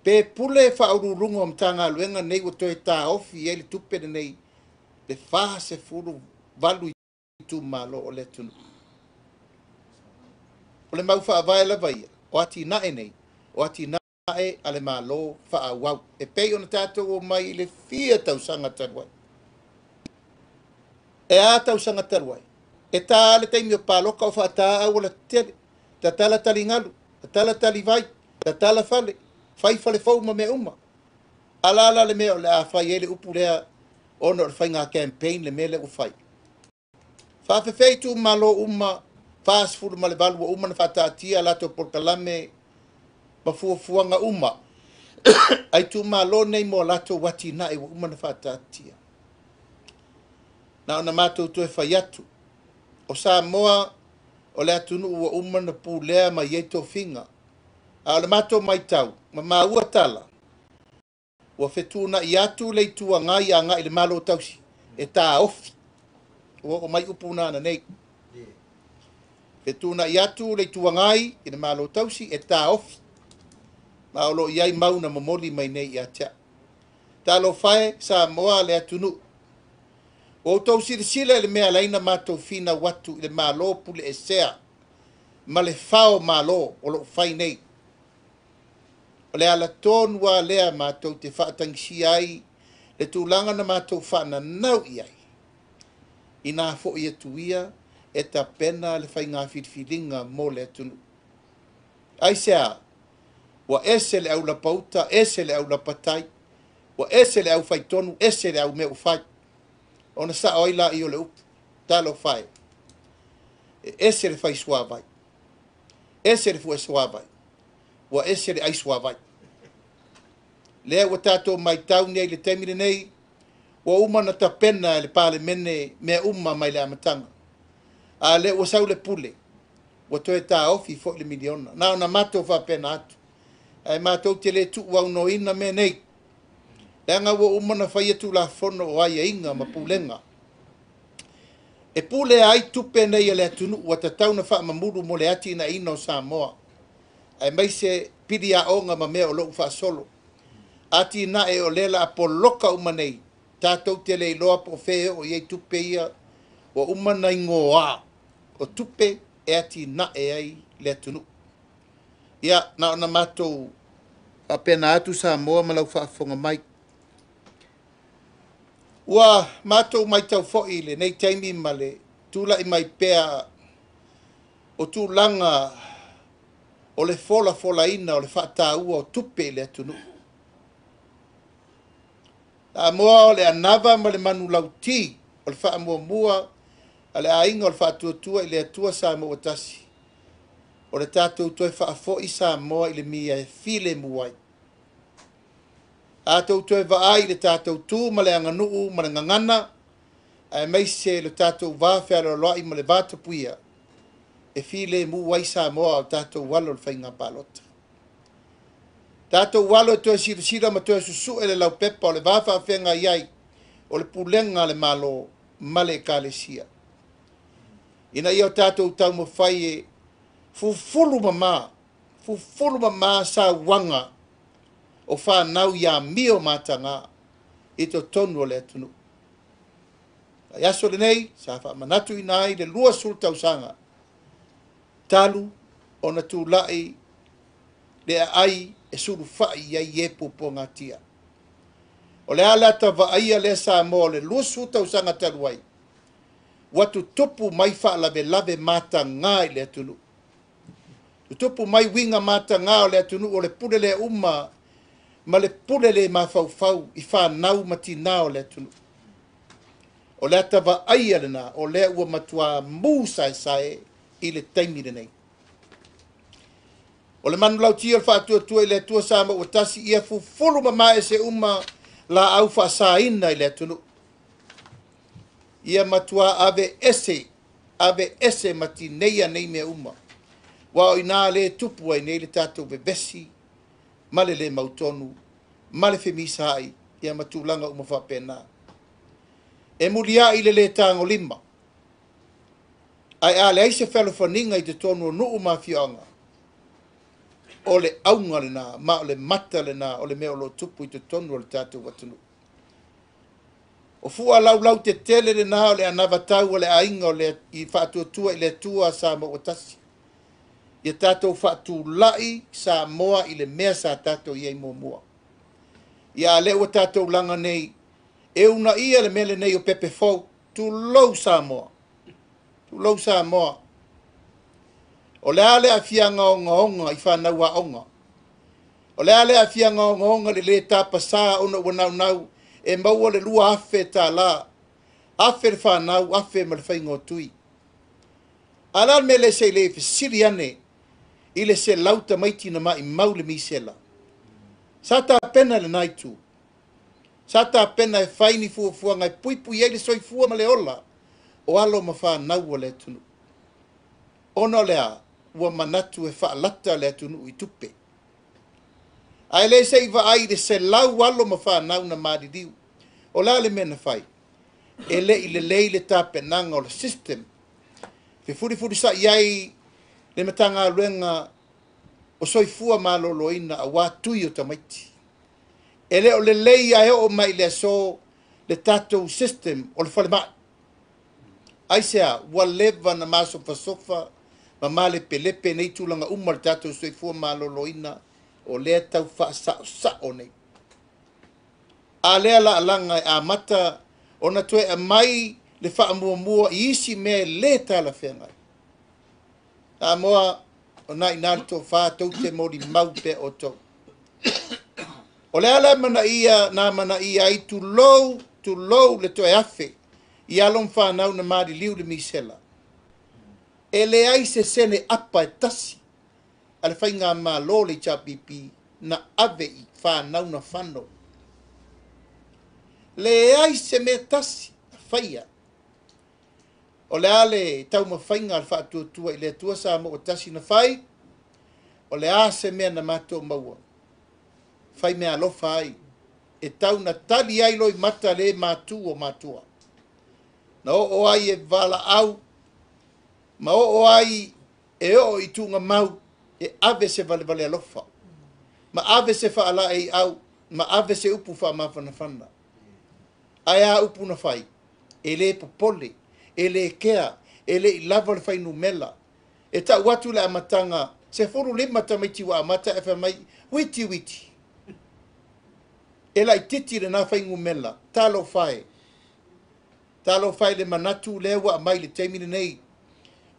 Pe pule Faauluuluga o Matagaluega nei ua toe taofi ai le tupe lenei le 48 itumalo o le atunuu. O le mau faavae lava ia, o atinae nei, o atinae a le Malo faaauau, e pei ona tatou omai i le fia tausaga talu ai. E a tausaga talu ai? E ta le taimi o paloka o faata auala tetele, tatala taligalu, tatala talivai, tatala fale, fai fale fou ma mea uma. Ala ala le mea o le a fai ai le upu lea ona o le faiga campaign le mea lea ua fai. Faafefea itumalo uma 48 ua uma na faataatia latou polokalame ma fuafuaga uma a itumalo nei mo latou atinae ua uma na faataatia. Na ona matou toe fai atu, o Samoa o le atunuu ua uma na pulea mai ai tofiga. A o le matou matau ma maua tala, ua fetuunai atu le Itu Agai agai i le Malo tausi e taofi. Ua oo mai upu na nei. Fetuunai atu le Itu Agai i le Malo tausi e taofi. Ma o lo o i ai mau na momoli mai nei ia te au. Talofa e Samoa le atunuu. Ua outou silasila i le mea alai na matou finau atu i le Malo pule esea ma le fao malo o lo o fai nei. O le ala tonu lava lea matou te faatagisia ai le tulaga na matou faananau i ai. Ina foi atu ia e tapena le faiga filifiliga mo le atunuu. Aisea, ua ese le aulapauta, ese le aulapatai, ua ese le aufaitonu, ese le au mea ua fai. Ona sao ai la i o le upu, talofa e, e ese le fai suavai, ese le fue suavai, ua ese le ai suavai. Lea ua tatou matau nei i le taimi lenei, ua uma na tapena e le Palemene mea uma mai le amataga. A lea ua sau le pule, ua toe taofi foi le miliona. Na ona matou faapena atu, ae matou te le tuuaunoaina mea nei. Leaga ua uma na faia Tulafono o aiaiga ma pulega. E pule ai tupe nei a le atunuu ua tatau na faamamulu mo le atinaeina o Samoa. Aemaise pili aoga ma mea o lo o faasolo. Atinae o lea la a poloka uma nei, tatou te le iloa po o fea o i ai tupe ia, ua uma na igoa o tupe e atinae ai le atunuu. Ia, na ona matou faapena atu Samoa ma lau faafofoga mai. Ua matou matau foi i lenei taimi ma le tulai mai pea o tulaga o le folafolaina o le faataua o tupe i le atunuu. Samoa o le anava ma le manulauti o le faamuamua a le aiga o le faatuatua i le Atua Samoa ua tasi. O le tatou toe faafoi Samoa i le mia e filemu ai. A tou toe vaai i le tatou tu ma le aganuu ma le gagana, aemaise le tatou va fealoaloai ma le va tapuia, e filemu ai Samoa o tatou alo i le faiga palota. Tatou alo e toe silasila ma toe susue le laupepa o le va faafeagai ai o le pulega a le Malo ma le Ekalesia. Ina ia o tatou taumafai e fufulu mama sauaga o fanau ia amio mataga i totonu o le atunuu. Ai aso lenei, sa faamanatu ina ai le 20 tausaga, talu ona tulai le aai e sulufai ai e puapuagatia. O le ala tavaaia lea Samoa o le 20 tausaga talu ai, ua tutupu mai faalavelave mataga i le atunuu. Tutupu mai uiga mataga o le atunuu o le pule le uma ma le pule le mafaufau i fanau ma tinā o le atunuu. O le ata vaaia lena o lea ua matua mu saesae i le taimi lenei. O le manulauti o le faatuatua i le Atua Samoa ua tasi ia fufulu mama ese uma laau faasaina i le atunuu. Ia matua ave ese ma tineia nei mea uma. Ua o ina le tupu ai nei le tatou vevesi ma le le mautonu ma le femisai ia ma tulaga uma faapena. E muliai le le tagolima, ae a leai se fealofaniga i totonu o nuu ma afioaga. O le auga lena ma o le mata lena o le mea o lo o tupu i totonu o le tatou atunuu. O fua laulau tetele lena o le anavatau o le aiga o le i faatuatua i le Atua Samoa ua tasi. Ia tatou faatulai Samoa i le mea sa tatou i ai muamua. Ia a lea ua tatou laga nei, e uunaia le mea lenei o pepe fou. Tulou Samoa. Tulou Samoa. O le a le aafiaga ogaoga i fanau aoga. O le a le aafiaga ogaoga i le lē tapasā ona ua naunau e maua le $2,000. 1,000 le fanau, 1,000 ma le faiga o tui. A o le a le mea lea se i le fesili ane i le 100 tamaiti na maimau le misela? Sa tapena lena itu. Sa tapena e fai ni fuafuaga e puipui ai le soifua ma le ola o alo ma fanau o le atunuu. Ona o le a, ua manatu e faalata le atunuu i tupe. Ae le se i vaai i le 100 alo ma fanau na maliliu. O le a le mea na fai? E le i lelei le tapenaga o le system. Fefulifulisai ai le Matagaluega o Soifua Maloloina aua tui o tamaiti. E le o lelei ae oo mai i le aso le tatou system o le falemai. Aisea, ua leva na masofasofa ma malepelepe nei tulaga uma o le tatou soifua maloloina o lea tau faasaosao nei. A lea laalaga e amata ona toe aumai le faamuamua i isi mea e lē talafeagai. Samoa, o na ina le tofa tou te molimau pea outou. O le ala manaia na manaia ai tulou, tulou le toe afe i alo ma fanau na maliliu le misela. E leai se sene apa e tasi a le faigamalo le HRPP na ave i fanau na fano. Leai se mea tasi na faia. O le a le taumafaiga a le faatuatua i le Atua Samoa ua tasi na fai, o le a se mea na matou maua. Fai mea alofa ai, e tau na tali ai loimata le matu o matua. Na oo ai e valaau, ma oo ai e oo i tuugamau, e ave se valevale alofa, ma ave se faalaeiau, ma ave se upu faamafanafana. Ae a upu na fai, e lē popole, e lē kea, e le i lava le fuainumera. E tau atu le amataga, 15 tamaiti ua amata e fai mai, witi witi. E laitiiti lena fuainumera, talofa e. Talofa e le manatu lea ua aumai i le taimi lenei.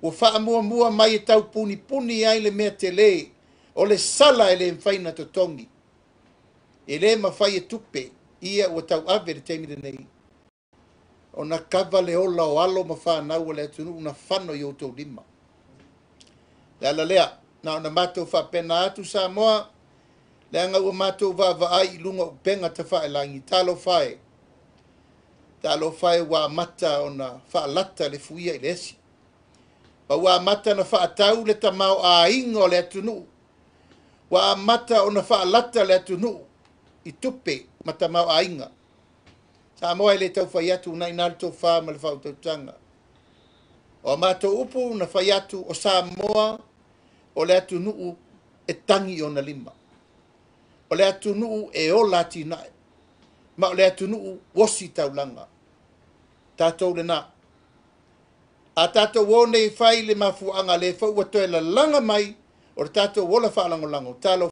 Ua faamuamua mai e tau punipuni ai le mea telē, o le sala e le mafai ona totogi. E lē mafai e tupe ia ua tauave i le taimi lenei ona kava le ola o alo ma fanau o le atunuu na fano i outou lima. Le ala lea, na ona matou faapena atu Samoa, leaga ua matou vaavaai i luga o upega tafailagi, talofa e, talofa e ua amata ona faalata le fuia i le esi. Ma ua amata ona faatau le tamaoaiga o le atunuu. Ua amata ona faalata le atunuu i tupe ma tamaoaiga. Samoa e le tau fai atu na ina le tofa ma le faautautaga. O a matou upu na fai atu o Samoa o le atunuu e tagi i ona lima. O le atunuu e ola atinae. Ma o le atunuu osi taulaga. Tatou lena. A tatou o nei fai le mafuaaga le foi ua toe lalaga mai o le tatou ola faalagolago. Talo